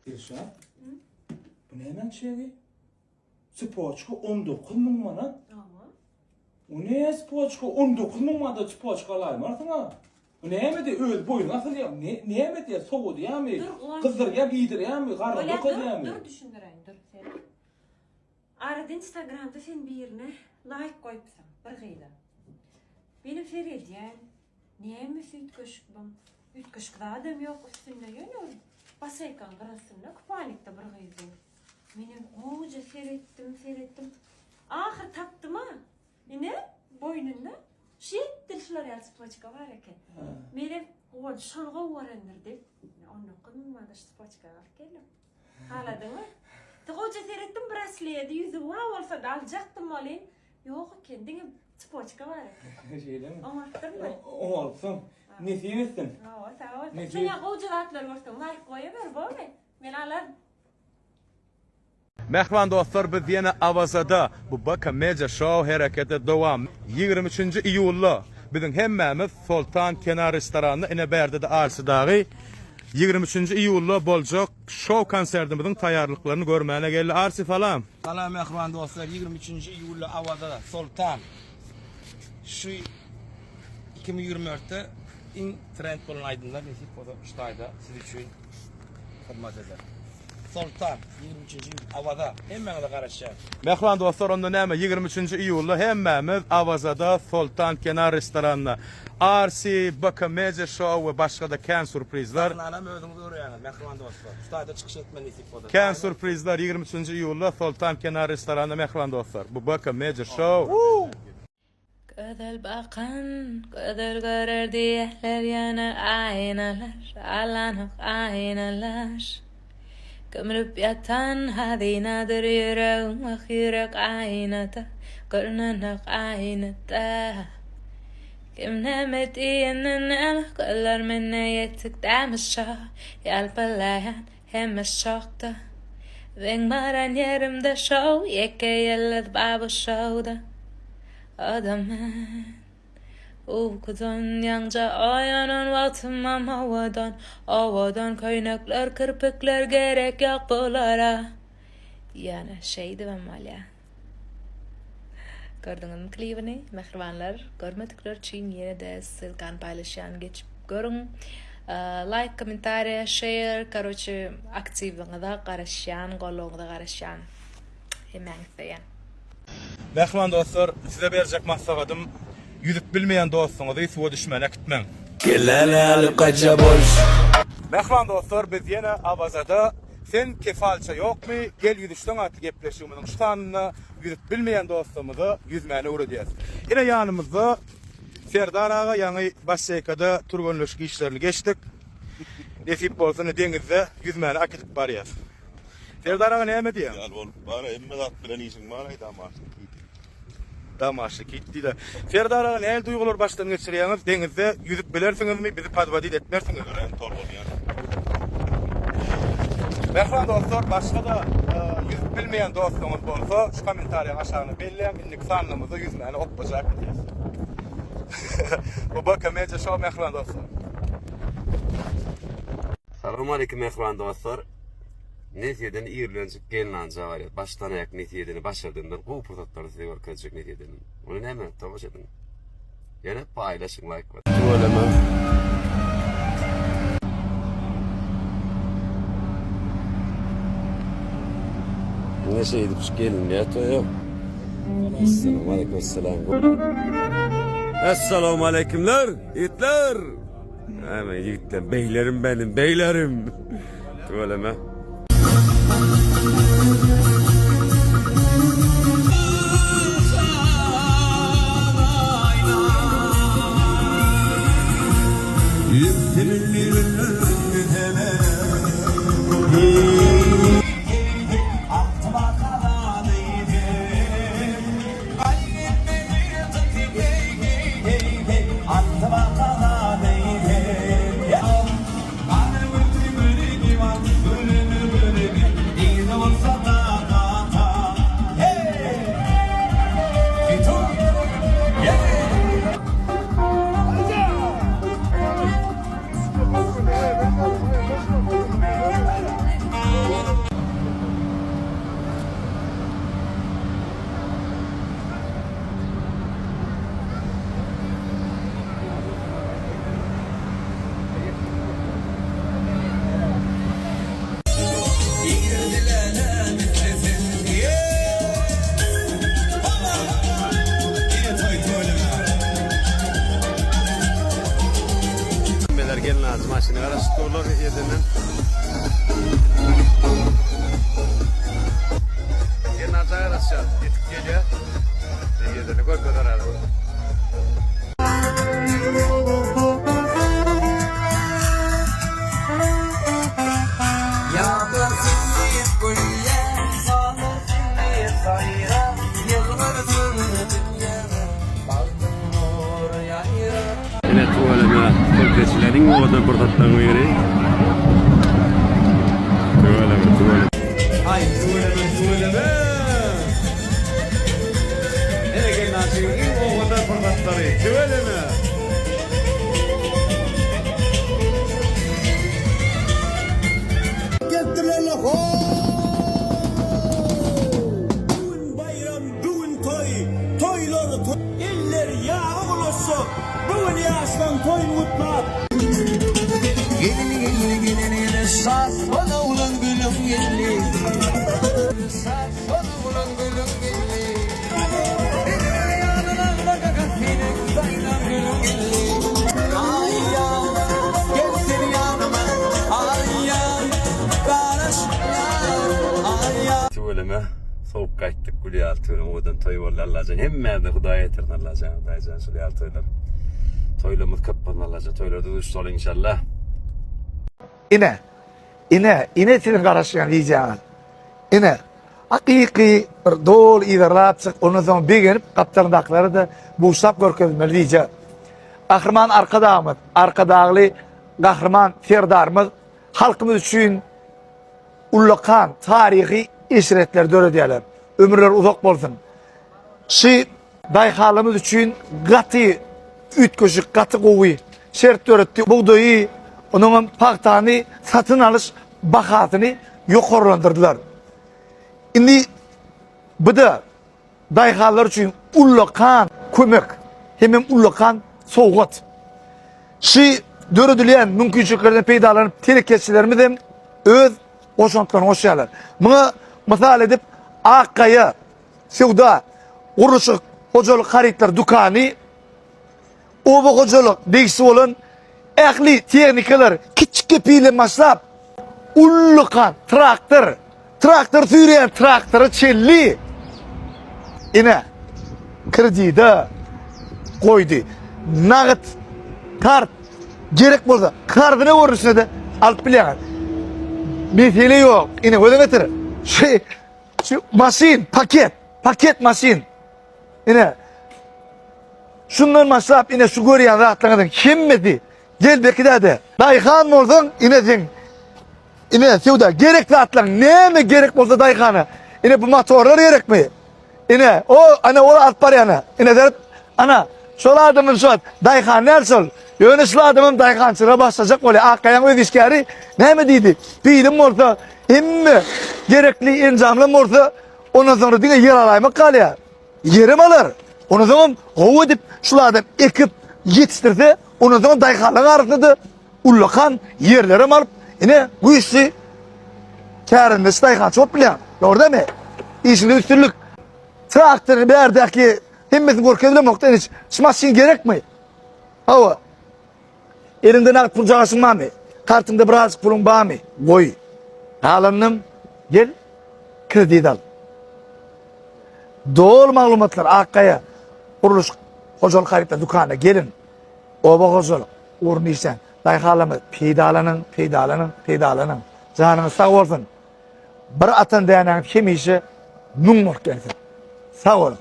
Dilşat, bu nämäň çegi? Sypoçka 19 müň manat. Hawa. O ne sypoçka 19 müň manada sypoçka alaýmarsyň-a. Bu näme diýýär, öz boýnuna asylýar. Ne, näme diýýär, sowadýarmy, Dur, Guwanç. gyzdyrýarmy, iýdirýärmi, garnyny Bolýar, dur, dokalýarmy? dur düşündiräýin, dur sen. Arada Instagramda sen birine laýk goýupsyň, bir gyza. Menem seredýän, Nämesi üýtgeşik buň? Üýtgeşik zadam ýok üstünde, ýöne ol baseýkaň gyrasynda kupalnikde bir gyz dur. Menem gowuja seretdim, seretdim. Ahyr tapdym-a. Ine, boýnunda şeýtdil şular ýaly tspoçka bar eken. Menem Guwanç şony gowy görendir diýip, 19 manada şu tspoçkany alyp geldim. Haladyňmy? Gowuja seretdim, brasledi, ýüzügi bar bolsa-da aljakdym welin, Ýok eken, diňe tspoçka bar eken. Şeýlemi? Oňarypdyrmy? Oňarypsyň. Nesip etsin. Hawa, sag bol. Sen ýa gowja zatlar görseň, laýk goýaber, bormy? Men alaryn. Mähriban dostlar biz ýene Awazada bu BK Media Show herekete dowam. 23-nji iýulda biziň hemmämiz Soltan Kenar restoranynda ine bärde-de Arsi dagy 23-nji iýulda boljak şou konserdimiziň taýýarlyklaryny görmäne geldi. Arsi salam. Salam mähriban dostlar 23-nji iýulda Awazada Soltan şu 2024-de iň trend bolan aýdymlar nesip bolsa şu taýda siz üçin hyzmat eder. Soltan 23-nji iýul Awaza hemmäňize garaşýan. Mähriban dostlar onda näme 23-nji iýulda hemmämiz Awazada Soltan Kenar restoranynda RC, BK Media Show we başgada kän surprizler. Sahnanam özüňiz görýäňiz mähriban dostlar. Şu taýda çykyş etmeli nesip bolsa. Kän surprizler 23-nji iýulda Soltan Kenar restoranynda mähriban dostlar. Bu BK Media Show. Gözel bakan gözel görer diýerler ýöne aýnalar alanok aýnalar. Gömülip ýatan hazynadyr ýüregiň wah ýürek aýnada görnenok aýnada. Kim näme diýende näme gözler mende ýetik dämi şo ýalpylaýan hemme şokda. Meň baran ýerimde şow ýeke ýyldyz bar bu şowda. O-da men. Ukudan ýaňja oýanan wagtymam owadan, owadan köýnekler, kirpikler gerek ýok bulara. Ýöne şeýdibem bolýar. Gördüňizmi klibini, mähribanlar? Görmedikler üçin ýene-de ssylkany paýlaşýan, geçip görüň. Laýk, kommentariýa, şeýr, karoçe, aktiwligiňize garaşýan, goldawyňyza garaşýan. Hemmäňizi söýýän. Mähriban dostlar, size berjek maslahatym, ýüzüp bilmeýän dostuňyzy suwa düşmäne äkitmäň. Kelläni alyp gaçja boluş. Mähriban dostlar, biz ýene Awazada Sen kefalça ýokmy, gel ýüzüşseň atly gepleşigimiziň şu sanynda ýüzüp bilmeýän dostlarymyza ýüzmäni öwredýäs. Ine ýanymyzda Serdar aga ýaňy basseýkada türgenleşik işlerini geçdik. Nesip bolsa ine deňizde ýüzmäni äkidip barýas. Serdar aga näme diýýäň? Ýaly bolup bar hemme zat bilen işiň bar aý damaşly kit. Damaşly kit diýle. Serdar aga nähili duýgulary başdan geçirýäňiz? Deňizde ýüzüp bilersiňizmi? Bizi podwodit etmersiňizmi? Örän tolgunýan. Mähriban dostlar başga-da ýüzüp bilmeýän dostlaryňyz bolsa şu kommentariýaň aşagyna belläň indiki sanlarymyzda ýüzmäni okbajak edýäs. Bu BK Media Show mähriban dostlar. Salowmaleýkim mähriban dostlar. Nesýeden irilenjik gelnanja barýas. Başdan aýak nesýedeni başardymdan gowy pursatlary size görkezjek nesýeden. Ony näme tomaşa ediň. Ýene paýlaşyň laýk basyň. Tüweleme. Ine şeýdip şu gelinýär toýa. Assalamu aleýkum. Essalamu aleýkumler, ýigitler. Hemen ýigitler, beýlerim benim, beýlerim. Tüweleme. Bolup geçilen iň owadan pursatlaryň biri. Tüweleme, tüweleme. Aý tüweleme tüweleme. Ene gelnaçyň iň owadan pursatlary tüweleme. Gelipdirler ho! Bu gün baýram, bu gün toý, toýlar toý. Eller ýaga bulaşsa, bu gün ýaşlaň toýun gutlap. Gelin geldi gelin gelin şat bol oglan gülüň geldi. Şat bol oglan gülüň geldi. Elini ýanyna bakaga seniň daýzaň gülüň geldi. Aý ýar gel sen ýanyma aý ýar garaşýan aý ýar. Tüweleme sowuk gaýtdyk gül ýaly tüweleme owadan toý boldy Allajan hemmämize Hudaý ýetirsin Allajan Hudaýjan şul ýaly toýlar toýlarymyz köp bolsun Allajan toýlarda duşaly inşallah. Ine, ine, ine siziň garaşýan wideoňyz. Ine, hakyky bir doly yzarlapjyk, ondan soň begenip gapdalyndakylara-da buşlap görkezilmeli wideo. Gahryman Arkadagymyz, Arkadagly Gahryman Serdarymyz halkymyz üçin ullakan taryhy eşretleri döredýärler. Ömürleri uzak bolsun. Şu daýhanlarymyz üçin gaty üýtgeşik, gaty gowy şert döretdi. Bugdaýy, onuňam pagtany satyn alyş bahasyny ýokarlandyrdylar. Indi bu-da daýhanlar üçin ullakan kömek hemem ullakan sowgat. Şu döredilýän mümkinçiliklerden peýdalanyp telekeçilerimiz hem öz goşantlaryny goşýarlar. Muňa mysal edip Ak gaýa söwda gurluşyk hojalyk harytlar dükany oba hojalyk degişli bolan ähli tehnikalar kiçi kepilden başlap ullakan traktor, traktor süýreýän traktora çenli ine kredide goýdy. Nagt kart gerek bolsa karzyna görnüşinde-de alyp bilýäňiz. Mesele ýok. Ine göze getir. Şu şu maşyn, paket, paket maşyn. Ine şundan başlap ine şu görýän zatlaryňyzyň hemmesi gel bekidäde. Daýhan bolsaň ine sen ine söwda gerek zatlaryň näme gerek bolsa daýhana. Ine bu motorlar gerekmi? Ine o ana ol alyp barýana. Ine seret ana şol adamyň şu wagt daýhan däl şol. Ýöne şul adamam daýhançylyga başlajak bolýar. Akgaýaň öz işgäri näme diýdi? Pilim bolsa hemme gerekli enjamlam bolsa ondan soňra diňe ýer alaýmak galýar. Ýerem alar. Ondan soňam gowy edip şul adam ekip ýetişdirse, ondan soň daýhanlaryň arasynda-da ullakan ýerlerem alyp, ine güýçli kärendeçi daýhançy bolup bilýär. Dogry dälmi? Işiňde üstünlik. Traktory bärdäki hemmesini görkezilemok-da ine şu maşyn gerekmi? Hawa. Eliňde nagt puljagaşyň barmy? Kartyňda birazjyk puluň barmy? Goý. Galanynam gel kredit al. Doly maglumatlar Akgaýa gurluşyk hojalyk harytlar dükanyna geliň. Oba hojalyk ugruny işlän daýhanlarymyz peýdalanyň, peýdalanyň, peýdalanyň. Janyňyz sag bolsun. Bir atan dänäňiz hemişe müň bolup gelsin. Sag boluň.